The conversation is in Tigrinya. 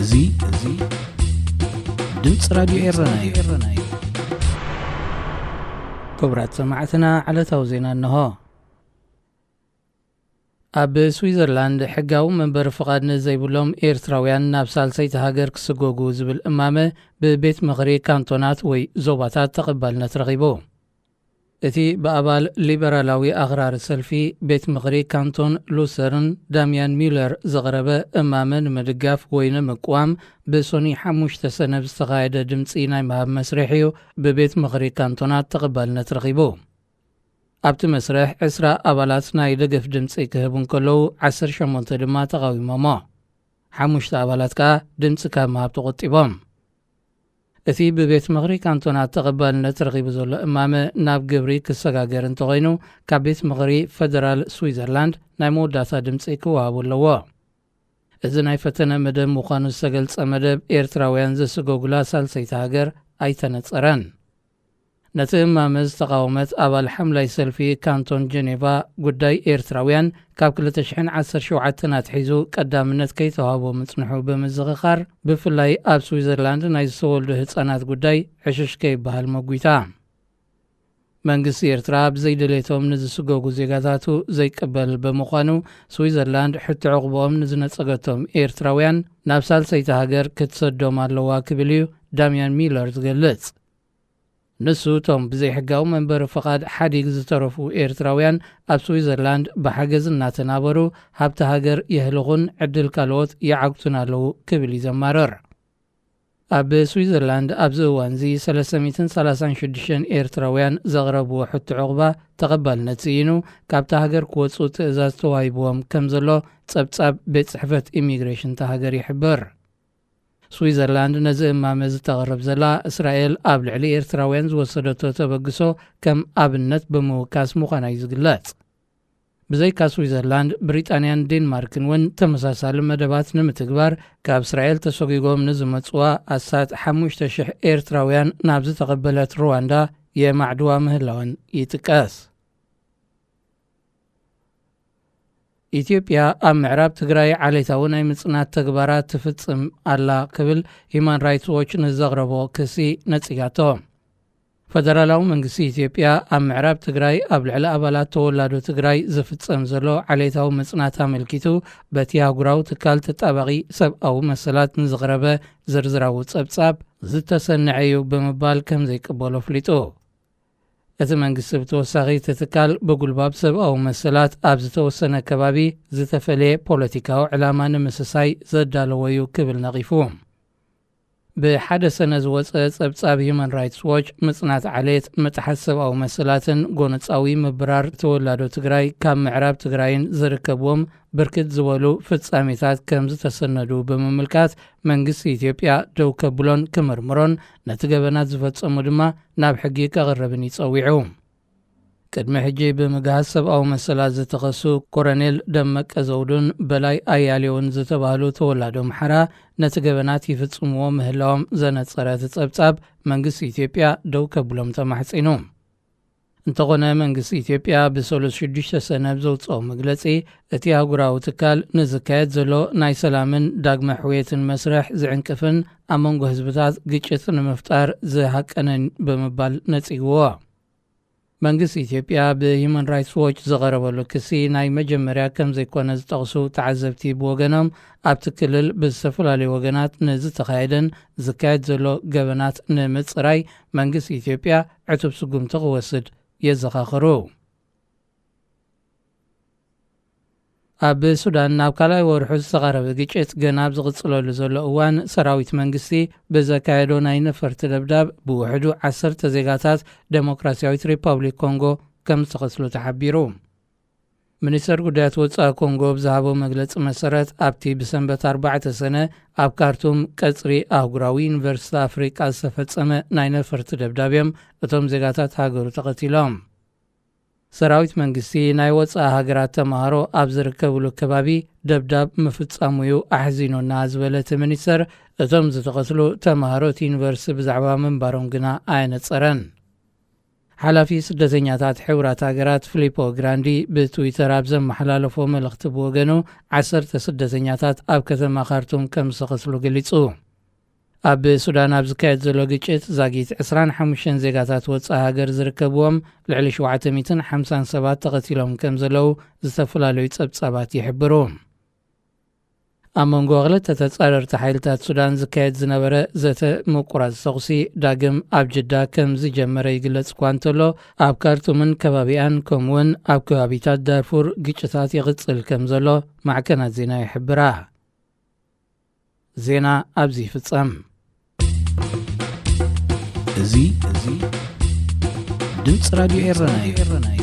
እዚ እዚ ድምፂ ራዲዮ ኤረና እዩ። ክቡራት ሰማዕትና፣ ዕለታዊ ዜና እንሆ። ኣብ ስዊዘርላንድ ሕጋዊ መንበሪ ፍቓድ ንዘይብሎም ኤርትራውያን ናብ ሳልሰይቲ ሃገር ክስጎጉ ዝብል እማመ ብቤት ምኽሪ ካንቶናት ወይ ዞባታት ተቐባልነት ረኺቡ። እቲ ብኣባል ሊበራላዊ ኣኽራሪ ሰልፊ ቤት ምኽሪ ካንቶን ሉሰርን ዳሚያን ሚለር ዝቐረበ እማመ ንምድጋፍ ወይ ንምቅዋም ብሶኒ ሓሙሽተ ሰነ ዝተኻየደ ድምፂ ናይ ምሃብ መስርሕ እዩ ብቤት ምኽሪ ካንቶናት ተቐባልነት ረኺቡ። ኣብቲ መስርሕ ዕስራ ኣባላት ናይ ደገፍ ድምፂ ክህቡ እንከለዉ፣ ዓሰርተ ሸሞንተ ድማ ተቓዊሞሞ። ሓሙሽተ ኣባላት ከኣ ድምፂ ካብ ምሃብ ተቖጢቦም። እቲ ብቤት ምኽሪ ካንቶናት ተቐባልነት ረኺቡ ዘሎ እማመ ናብ ግብሪ ክሰጋገር እንተኾይኑ፣ ካብ ቤት ምኽሪ ፈደራል ስዊዘርላንድ ናይ መወዳእታ ድምፂ ክወሃቡ ኣለዎ። እዚ ናይ ፈተነ መደብ ምዃኑ ዝተገልጸ መደብ ኤርትራውያን ዝስጎጉላ ሳልሰይቲ ሃገር ኣይተነጸረን። ነቲ እማመ ዝተቓወመት ኣባል ሓምላይ ሰልፊ ካንቶን ጀኔቫ፣ ጉዳይ ኤርትራውያን ካብ ክልተ ሽሕን ዓሰርተ ሸውዓተን ኣትሒዙ ቀዳምነት ከይተዋህቦ ምጽንሑ ብምዝኽኻር፣ ብፍላይ ኣብ ስዊዘርላንድ ናይ ዝተወልዱ ህጻናት ጉዳይ ዕሽሽ ከይበሃል መጒታ። መንግስቲ ኤርትራ ብዘይድሌቶም ንዝስጎጉ ዜጋታቱ ዘይቅበል ብምዃኑ፣ ስዊዘርላንድ ሕቶ ዕቑብኦም ንዝነጸገቶም ኤርትራውያን ናብ ሳልሰይቲ ሃገር ክትሰዶም ኣለዋ ክብል እዩ ዳሚያን ሚለር ዝገልጽ። ንሱ፣ እቶም ብዘይሕጋዊ መንበሪ ፍቓድ ሓዲግ ዝተረፉ ኤርትራውያን ኣብ ስዊዘርላንድ ብሓገዝ እናተናበሩ ሃብቲ ሃገር የህልኹን ዕድል ካልኦት ይዓግቱን ኣለዉ ክብል እዩ ዘማርር። ኣብ ስዊዘርላንድ ኣብዚ እዋንዚ ሰለስተ ሚእትን ሰላሳን ሽዱሽተን ኤርትራውያን ዘቕረብዎ ሕቶ ዕቑባ ተቐባልነት ስኢኑ፣ ካብታ ሃገር ክወጹ ትእዛዝ ተዋሂብዎም ከም ዘሎ ጸብጻብ ቤት ጽሕፈት ኢሚግሬሽን እታ ሃገር ይሕብር። ስዊዘርላንድ ነዚ እማመ ዝተቕርብ ዘላ፣ እስራኤል ኣብ ልዕሊ ኤርትራውያን ዝወሰደቶ ተበግሶ ከም ኣብነት ብምውካስ ምዃና እዩ ዝግለጽ። ብዘይካ ስዊዘርላንድ፣ ብሪጣንያን ዴንማርክን እውን ተመሳሳሊ መደባት ንምትግባር ካብ እስራኤል ተሰጒጎም ንዝመጽዋ ኣስታት ሓሙሽተ ሽሕ ኤርትራውያን ናብ ዝተቐበለት ሩዋንዳ የማዕድዋ ምህላወን ይጥቀስ። ኢትዮጵያ ኣብ ምዕራብ ትግራይ ዓሌታዊ ናይ ምጽናት ተግባራት ትፍጽም ኣላ ክብል ሂዩማን ራይትስ ዎች ንዘቕረቦ ክሲ ነጺጋቶ። ፈደራላዊ መንግስቲ ኢትዮጵያ ኣብ ምዕራብ ትግራይ ኣብ ልዕሊ ኣባላት ተወላዶ ትግራይ ዝፍጸም ዘሎ ዓሌታዊ ምጽናት ኣመልኪቱ፣ በቲ ኣህጉራዊ ትካል ተጣባቒ ሰብኣዊ መሰላት ንዝቕረበ ዝርዝራዊ ጸብጻብ ዝተሰነዐ እዩ ብምባል ከም ዘይቅበሎ ኣፍሊጡ። እቲ መንግስቲ ብተወሳኺ፣ እቲ ትካል ብጉልባብ ሰብኣዊ መሰላት ኣብ ዝተወሰነ ከባቢ ዝተፈለየ ፖለቲካዊ ዕላማ ንምስሳይ ዘዳለዎ እዩ ክብል ነቒፉ። ብሓደ ሰነ ዝወጸ ጸብጻብ ሂዩማን ራይትስ ዎች፣ ምጽናት ዓሌት፣ ምጥሓስ ሰብኣዊ መሰላትን ጎነጻዊ ምብራር ተወላዶ ትግራይ ካብ ምዕራብ ትግራይን ዝርከብዎም ብርክት ዝበሉ ፍጻሜታት ከም ዝተሰነዱ ብምምልካት፣ መንግስቲ ኢትዮጵያ ደው ከብሎን ክምርምሮን፣ ነቲ ገበናት ዝፈጸሙ ድማ ናብ ሕጊ ከቕርብን ይጸዊዑ። ቅድሚ ሕጂ ብምግሃስ ሰብኣዊ መሰላት ዝተኸሱ ኮረኔል ደመቀ ዘውዱን በላይ ኣያሌውን ዝተባህሉ ተወላዶ ኣምሓራ፣ ነቲ ገበናት ይፍጽምዎ ምህላዎም ዘነጸረ እቲ ጸብጻብ፣ መንግስቲ ኢትዮጵያ ደው ከብሎም ተማሕጺኑ። እንተኾነ፣ መንግስቲ ኢትዮጵያ ብሰሉስ ሽዱሽተ ሰነ ኣብ ዘውጽኦ መግለጺ፣ እቲ ኣህጉራዊ ትካል ንዝካየድ ዘሎ ናይ ሰላምን ዳግመ ሕውየትን መስርሕ ዝዕንቅፍን ኣብ መንጎ ህዝብታት ግጭት ንምፍጣር ዝሃቀነን ብምባል ነጺግዎ። መንግስቲ ኢትዮጵያ ብሂዩማን ራይትስ ዎች ዝቐረበሉ ክሲ ናይ መጀመርያ ከም ዘይኮነ ዝጠቕሱ ተዓዘብቲ ብወገኖም፣ ኣብቲ ክልል ብዝተፈላለዩ ወገናት ንዝተኻየደን ዝካየድ ዘሎ ገበናት ንምጽራይ መንግስቲ ኢትዮጵያ ዕቱብ ስጉምቲ ክወስድ የዘኻኽሩ። ኣብ ሱዳን ናብ ካልኣይ ወርሑ ዝተቓረበ ግጭት ገና ኣብ ዝቕጽለሉ ዘሎ እዋን፣ ሰራዊት መንግስቲ ብዘካየዶ ናይ ነፈርቲ ደብዳብ ብውሕዱ ዓሰርተ ዜጋታት ደሞክራሲያዊት ሪፓብሊክ ኮንጎ ከም ዝተቐትሉ ተሓቢሩ። ሚኒስተር ጉዳያት ወጻኢ ኮንጎ ብዝሃቦ መግለጺ መሰረት፣ ኣብቲ ብሰንበት ኣርባዕተ ሰነ ኣብ ካርቱም ቀጽሪ ኣህጉራዊ ዩኒቨርሲቲ ኣፍሪቃ ዝተፈጸመ ናይ ነፈርቲ ደብዳብ እዮም እቶም ዜጋታት ሃገሩ ተቐቲሎም። ሰራዊት መንግስቲ፣ ናይ ወጻኢ ሃገራት ተማሃሮ ኣብ ዝርከብሉ ከባቢ ደብዳብ ምፍጻሙ እዩ ኣሕዚኑና ዝበለ እቲ ሚኒስተር፣ እቶም ዝተቐትሉ ተማሃሮ እቲ ዩኒቨርሲቲ ብዛዕባ ምንባሮም ግና ኣየነጸረን። ሓላፊ ስደተኛታት ሕቡራት ሃገራት ፊሊፖ ግራንዲ ብትዊተር ኣብ ዘመሓላለፎ መልእኽቲ ብወገኑ፣ ዓሰርተ ስደተኛታት ኣብ ከተማ ካርቱም ከም ዝተኸስሉ ገሊጹ። ኣብ ሱዳን ኣብ ዝካየድ ዘሎ ግጭት ዛጊት ዕስራን ሓሙሽተን ዜጋታት ወጻኢ ሃገር ዝርከብዎም ልዕሊ ሸውዓተ ሚእትን ሓምሳን ሰባት ተቐቲሎም ከም ዘለዉ ዝተፈላለዩ ጸብጻባት ይሕብሩ። ኣብ መንጎ ክልተ ተጻረርቲ ሓይልታት ሱዳን ዝካየድ ዝነበረ ዘተ ምቁራጽ ተኹሲ ዳግም ኣብ ጅዳ ከም ዝጀመረ ይግለጽ እኳ እንተሎ፣ ኣብ ካርቱምን ከባቢኣን ከምኡውን ኣብ ከባቢታት ዳርፉር ግጭታት ይቕጽል ከም ዘሎ ማዕከናት ዜና ይሕብራ። ዜና ኣብዚ ይፍጸም። እዚ፣ እዚ ድምፂ ራዲዮ ኤረና እዩ።